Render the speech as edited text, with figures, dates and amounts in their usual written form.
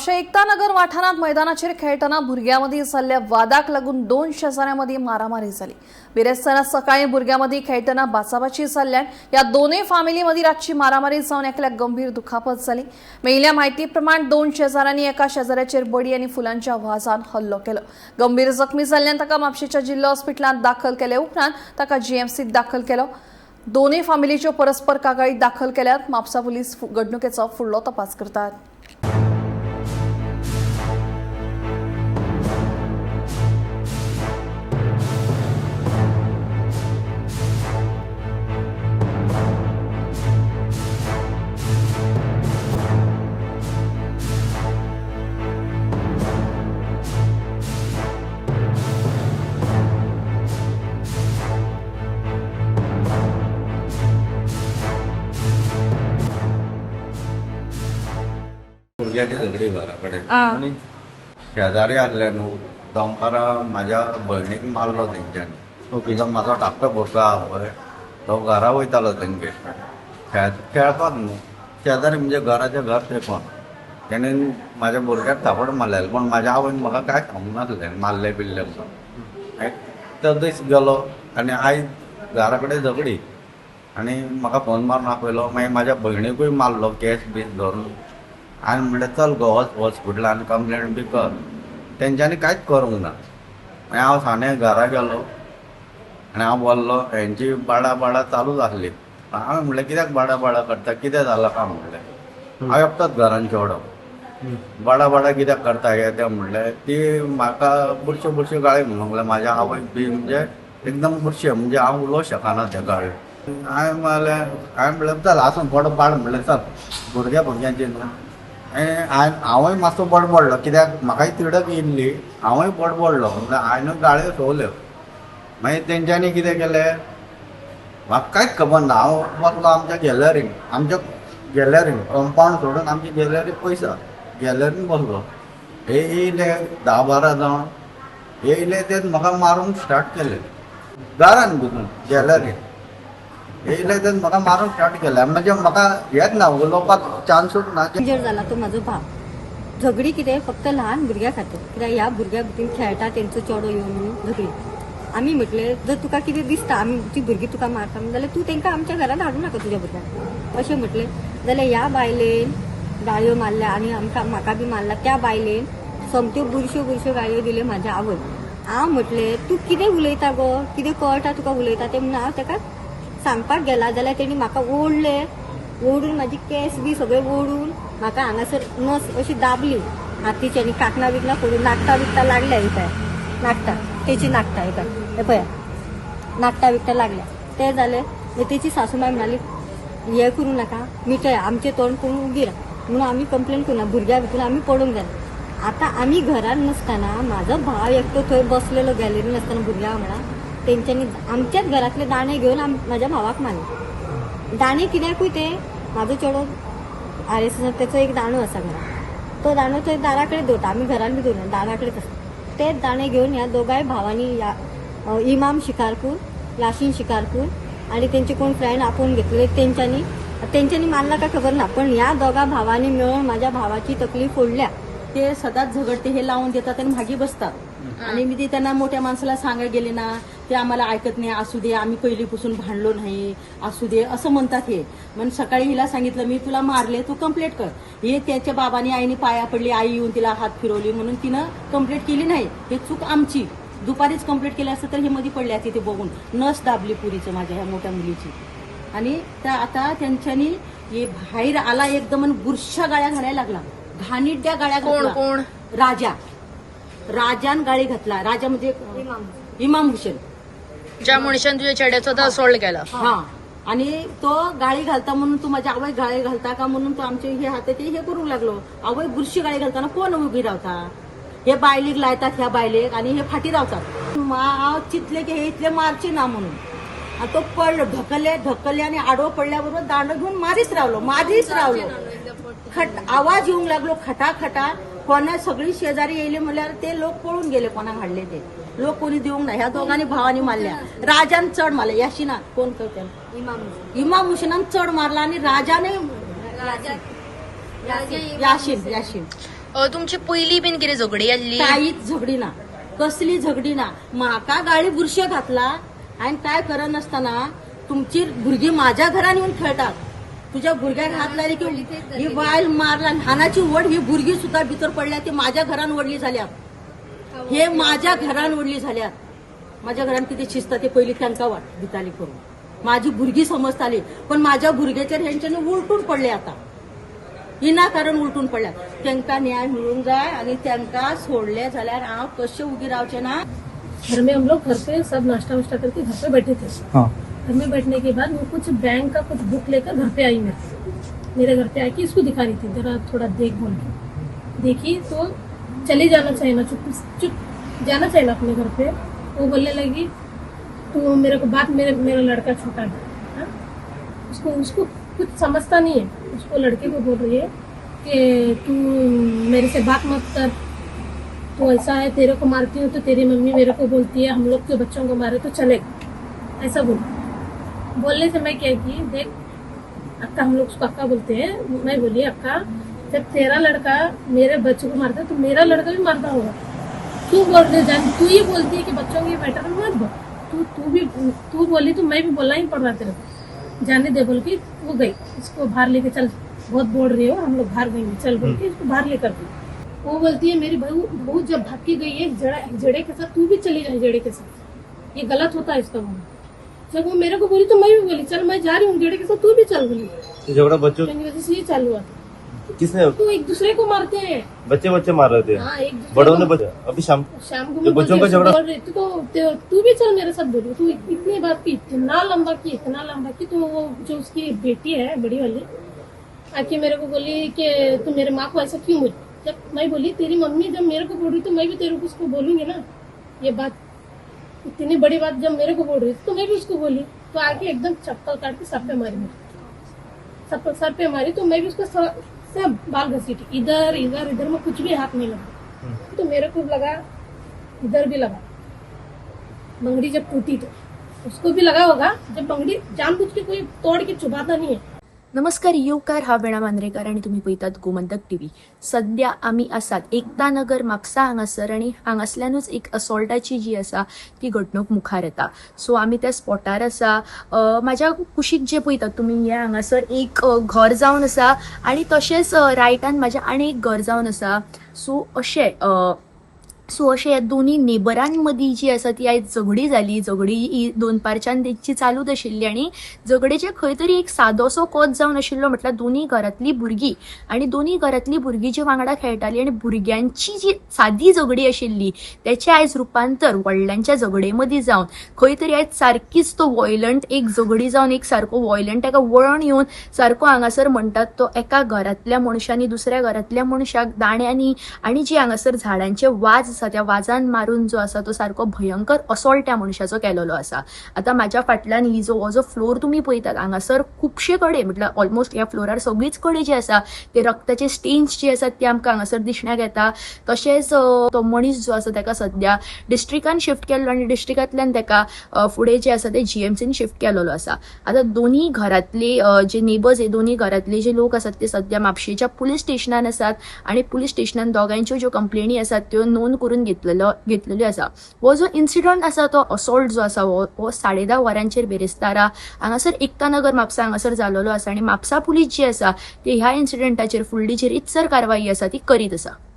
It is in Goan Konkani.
एकतानगर वाठारांत मैदानाचेर खेळटना भुरग्यां मदीं जाल्ल्या वादाक लागून दोन शेजाऱ्यां मदीं मारामारी जाली. बिरेस्तारा सकाळीं भुरग्यां मदीं खेळटना बाचाबाची जाल्ल्यान ह्या दोनूय फामिली मदीं रातची मारामारी जावन एकल्याक गंभीर दुखापत जाली. मेळिल्ल्या म्हायती प्रमाण दोन शेजाऱ्यांनी एका शेजाऱ्याचेर बडी आनी फुलांच्या वाजान हल्लो केलो. गंभीर जखमी जाल्ल्यान ताका म्हापशेंच्या जिल्लो हॉस्पिटलांत दाखल केले उपरांत ताका जीएमसीत दाखल केलो. दोनूय फामिलीच्यो परस्पर कागाळी दाखल केल्यात. म्हापसा पुलीस घडणुकेचो फुडलो तपास करतात. भुरग्याची सगळी घरा कडेन आनी शेजारी आसले न्हू, दनपारां म्हाज्या भयणीक मारलो तेंच्यांनी. कित्याक म्हाजो धाकटो भुरगो आहा पळय, तो घरा वयतालो तेंगेर खेळपाक न्हू. शेजारी म्हणजे घराच्या घर तेंकोन तेणेन म्हाज्या भुरग्याक थापड मारलेलें, पूण म्हाज्या आवयन म्हाका कांय सांगूंक नासलें मारलें बिल्लें म्हणून. तो दीस गेलो आनी आयज घरा कडेन झगडी आनी म्हाका फोन मारून आपयलो. मागीर म्हाज्या भयणीकूय मारलो केस बीस धरून. हांवें म्हणलें चल गो वच हॉस्पिटलान कंप्लेन बी कर. तेंच्यांनी कांयच करूंक ना. मागीर हांव साने घरा गेलो आनी हांव बसलो. हेंची बाडा बाडा चालूच आसली. हांवें म्हणलें कित्याक बाडा बाडा करता, कितें जालां काय म्हणलें. हांव एकटोच घरान चेडो, बाडा बाडा कित्याक करता हे तें म्हणलें. ती म्हाका बुरश्यो बुरश्यो गाळी म्हणूंक लागली. म्हाज्या आवयक बी म्हणजे एकदम बुरशें, म्हणजे हांव उलोवंक शकना त्या गाळी. हांवें म्हणलें, हांवें म्हणलें चल आसूं, बड बाड म्हणलें चल, भुरग्या भुरग्यांची न्हू. हांवें हांवूय मातसो बडबडलो कित्याक म्हाकाय तिडक येयल्ली. हांवूय बडबडलो म्हणल्यार हांवें गाळयो सोंवल्यो. मागीर तेंच्यांनी कितें केलें म्हाका कांयच खबर ना. हांव बसलो आमच्या गॅलरीन, आमच्या गॅलरीन कंपावंड सोडून आमची गॅलरी पयस आहा, गॅलरीन बसलो. हे येयले 10-12 जाण येयले, ते म्हाका मारूंक स्टार्ट केले. दारान घुसून गॅलरीन येयले, ते म्हाका मारूंक स्टार्ट केले. म्हणजे म्हाका हेच ना, उलोवपाक चान्सूच ना. इंजर जाला तो म्हाजो भाव. झगडी कितें फक्त ल्हान भुरग्या खातीर, कित्याक ह्या भुरग्या भितर खेळटा तेंचो चेडो येवन म्हणून झगडी. आमी म्हटलें जर तुका कितें दिसता आमी ती भुरगीं तुका मारता जाल्यार तूं तेंकां आमच्या घरान हाडूं नाका तुज्या भुरग्यांक अशें म्हटलें. जाल्यार ह्या बायलेन गाळयो मारल्या आनी आमकां म्हाका बी मारला. त्या बायलेन सोमत्यो बुरश्यो बुरश्यो गाळयो दिल्यो म्हाज्या आवय. हांव म्हटलें तूं कितें उलयता गो, कितें कळटा तुका उलयता तें म्हणून हांव तेका सांगपाक गेला. जाल्यार तेणी म्हाका ओडलें, ओडून म्हाजी केंस बी सगळे ओडून म्हाका हांगासर नस अशी दाबली हातीची आनी कांकणां बिकणां फोडून नाकटां बिकटां लागल्या. ही पळय नाकटां, तेची नाकटां, हे पळय, हे पळय नाकटां बिकटां लागल्या. ते जालें मागीर तेची सासूमाय म्हणाली हें करूं नाका, मिटय आमचें तोंड करून उगी राव म्हणून आमी कंप्लेन करूं ना. भुरग्यां भितून आमी पडूंक जाय. आतां आमी घरान नासतना म्हाजो भाव एकटो थंय बसलेलो गॅलरीन आसतना भुरग्यां वांगडा तेंच्यांनी आमच्याच घरांतले दाणे घेवन म्हाज्या भावाक मारले. दाणे कित्याकूय ते म्हाजो चेडो आर एस एस तेचो एक दांडो आसा घरान, तो दांडो थंय दारा कडेन दवरता, आमी घरान बी दवरना, दारा कडेच आसता. तेच दाणे घेवन ह्या दोगांय भावांनी ह्या इमाम शिकारपूर, याशीन शिकारपूर आनी तेंचे कोण फ्रेंड आपोवन घेतलेले, तेंच्यांनी तेंच्यांनी मारला काय खबर ना, पण ह्या दोगां भावांनी मेळून माझ्या भावाची तकली फोडल्या. ते सदांच झगडते, हे लावून देतात आणि मागे बसतात. आणि मी ते त्यांना मोठ्या माणसाला सांगायला गेले ना, ते आम्हाला ऐकत नाही. असू दे, आम्ही पहिलीपासून भांडलो नाही, असू दे असं म्हणतात हे. मग सकाळी हिला सांगितलं मी तुला मारले, तू कंप्लेंट कर. हे त्याच्या बाबांनी आईने पाया पडली, आई येऊन तिला हात फिरवली म्हणून तिनं कंप्लेंट केली नाही. हे चूक आमची. दुपारीच कंप्लेंट केली असतं तर हे मध्ये पडले असते. ते बघून नस दाबली पुरीचं माझ्या ह्या मोठ्या मुलीची. आणि त्या आता त्यांच्यानी हे बाहेर आला एकदम आणि बुरशा गाळ्या घालायला लागला, घाणीड्या गाळ्या कोण घातला. कोण? राजा, राजान गाळी घातला. राजा म्हणजे इमाम हुसेन. ज्या मनशान तुझ्या चेड्याचो तो असोल्ट केला. हा, आणि तो गाळी घालता म्हणून तू माझ्या आवय गाळी घालता का म्हणून तो आमचे हे हात ते हे करू लागलो. आवय बुरशी गाळी घालताना कोण उभी रावता? हे बायलेक लायतात ह्या बायलेक आणि हे फाटी रावतात. हांव चिंतले की हे इतले मारचे ना म्हणून. आणि तो पडलो, ढकलले ढकलले आणि आडवो पडल्याबरोबर दांडो घेऊन मारीत रावलो, मारीत रावलो. खट आवाज येवंक लागलो खटाखटा. कोणा सगळी शेजारी येयली म्हणल्यार ते लोक पळून गेले. कोणाक हाडले ते लोक कोणी दिवंक ना. ह्या दोगांनी भावांनी मारल्या. राजान चड मारले. याशिना कोण करते इमाम हुसेनान चड मारला आणि राजाने याशीन याशीन. तुमची पयलीं बीन कितें झगडी आसली? कांयच झगडी ना, कसली झगडी ना. म्हाका गाळी बुरशे घातला आनी काय करनासतना तुमची भुरगीं माझ्या घरान येवन खेळटात. तुज्या भुरग्याक हात लायले की ही बायल मारला, ल्हानाची व्हड ही भुरगीं सुद्दां भितर पडल्या, ती माझ्या घरान व्हडली जाल्या. हे माझ्या घरान व्हडली जाल्यात. माझ्या घरान कितें शिजता ते पयलीं तांकां वाट दिताली करून. माझी भुरगीं समजताली, पण माझ्या भुरग्याचेर हेंच्यांनी उलटून पडले. आतां विनाकारण उलटून पडल्या. तांकां न्याय मेळूंक जाय आनी तांकां सोडले जाल्यार हांव कशें उगी रावचें ना. घर में हम लोग घर पे सब नाश्ता वाश्ता करके घर पे बैठे थे. हाँ. घर में बैठने के बाद वो कुछ बैंक का कुछ बुक लेकर घर पे आई. मेरे मेरे घर पे आके इसको दिखा रही थी, जरा थोड़ा देख बोल के. देखी तो चले जाना चाहिए ना, चुप चुप जाना चाहिए ना अपने घर पे. वो बोलने लगी, तू मेरे को बात, मेरे मेरा लड़का छोटा है, हाँ? उसको उसको कुछ समझता नहीं है. उसको लड़के को बोल रही है कि तू मेरे से बात मत कर, तो ऐसा है, तेरे को मारती हूँ तो तेरी मम्मी मेरे को बोलती है, हम लोग के बच्चों को मारे तो चलेगा, ऐसा बोल. बोलने से मैं क्या की, देख अक्का, हम लोग उसको अक्का बोलते हैं. मैं बोली, अक्का, जब तेरा लड़का मेरे बच्चों को मारता है तो मेरा लड़का भी मारता होगा. क्यों बोल रहे जान, तू ही बोलती है कि बच्चों के मैटर में मत बोल. तू तू भी तू बोली तो मैं भी बोलना ही पड़ रहा तेरे को. जाने दे बोल के वो गई. इसको बाहर लेके चल, बहुत बोल रही हो, हम लोग बाहर गएंगे, चल बोल के इसको बाहर लेकर गई. वो बोलती है, मेरी बहू बहू जब भाग के गई है जड़ा जड़े के साथ, तू भी चली जा जड़े के साथ, ये गलत होता है इसका बोलना. जब वो मेरे को बोली तो मैं भी बोली, चल मैं जा रही हूँ जड़े के साथ, तू भी चल बोली. ये झगड़ा बच्चों की वजह से ये चालू हुआ था. किसने? तो एक दूसरे को मारते हैं. बच्चे बच्चे मार रहे थे? हाँ, एक दूसरे बड़ों ने को. बच्चे अभी शाम शाम को तो मैं बच्चों का झगड़ा- बोल रही थी तो तू भी चल मेरे साथ बोली. तू इतनी बात की, इतना लंबा की, इतना लंबा की, तो वो जो उसकी बेटी है बड़ी वाली, आके मेरे को बोली कि तू मेरे माँ को ऐसा क्यों बोली? जब मैं बोली, तेरी मम्मी जब मेरे को बोल रही तो मैं भी तेरे को उसको बोलूंगी ना. ये बात इतनी बड़ी बात जब मेरे को बोल रही थी तो मैं भी उसको बोली. तो आके एकदम चप्पल काट के सर पे मारी मेरे. सब सर पे मारी तो मैं भी उसको सब बाल घसीटी, इधर इधर इधर में कुछ भी हाथ नहीं लगा. तो मेरे को लगा, इधर भी लगा. बंगड़ी जब टूटी तो उसको भी लगा होगा. जब बंगड़ी जानबूझ के कोई तोड़ के चुबाता नहीं है. नमस्कार, येवकार. हांव वेणा मांद्रेकर आनी तुमी पळयतात गोमंतक टीव्ही. सद्या आमी आसात एकता नगर म्हापसा हांगासर आनी हांगासल्यानूच एक असॉल्टाची जी आसा ती घडणूक मुखार येता. सो आमी त्या स्पॉटार आसा. म्हाज्या कुशीक जे पळयतात तुमी, हें हांगासर एक घर जावन आसा आनी तशेंच रायटान म्हाज्या आनी एक घर जावन आसा. सो अशें ह्या दोनी नेबरां मदीं जी आसा ती आयज झगडी जाली. झगडी ही दोनपारच्यान तेंची चालूच आशिल्ली आनी झगडेचें खंय तरी एक सादोसो कोत जावन आशिल्लो. म्हटल्यार दोनी घरांतलीं भुरगीं आनी दोनी घरांतलीं भुरगीं जी वांगडा खेळटालीं आनी भुरग्यांची जी सादी झगडी आशिल्ली तेचें आयज रुपांतर व्हडल्यांच्या झगडे मदीं जावन खंय तरी आयज सारकीच तो वॉयलंट एक झगडी जावन एक सारको वॉयलंट एका वळण येवन सारको हांगासर म्हणटात तो एका घरांतल्या मनशांनी दुसऱ्या घरांतल्या मनशाक दांड्यांनी आनी जी हांगासर झाडांचे वाज आसा त्या वाजान मारून जो आसा तो सारको भयंकर असॉल्ट त्या मनशाचो केलेलो आसा. आतां म्हाज्या फाटल्यान ही जो हो जो फ्लोर तुमी पळयतात, हांगासर खुबशे कडेन, म्हटल्यार ऑलमोस्ट ह्या फ्लोरार सगळीच कडेन जे आसा ते रक्ताचे स्टेन्स जे आसात ते आमकां हांगासर दिसण्याक येता. तशेंच तो मनीस जो आसा ताका सद्या डिस्ट्रिकान शिफ्ट केल्लो आनी डिस्ट्रिकांतल्यान ताका फुडें जे आसा ते जीएमसीन शिफ्ट केलेलो आसा. आतां दोनी घरांतले जे नेबर्स, हे दोनी घरांतले जे लोक आसात ते सद्या म्हापशेच्या पुलीस स्टेशनान आसात आनी पुलीस स्टेशनान दोगांयच्यो ज्यो कंप्लेनी आसात त्यो नोंद करून घेतलेल्यो आसा. हो जो इन्सिडंट आसा, तो असॉल्ट जो आसा, हो 10:30 वरांचेर बिरेस्तारा हांगासर एकता नगर म्हापसा हांगासर जालोलो आसा आनी म्हापसा पुलीस जी आसा ती ह्या इन्सिडंटाचेर फुडली जी रितसर कारवाई आसा ती करीत आसा.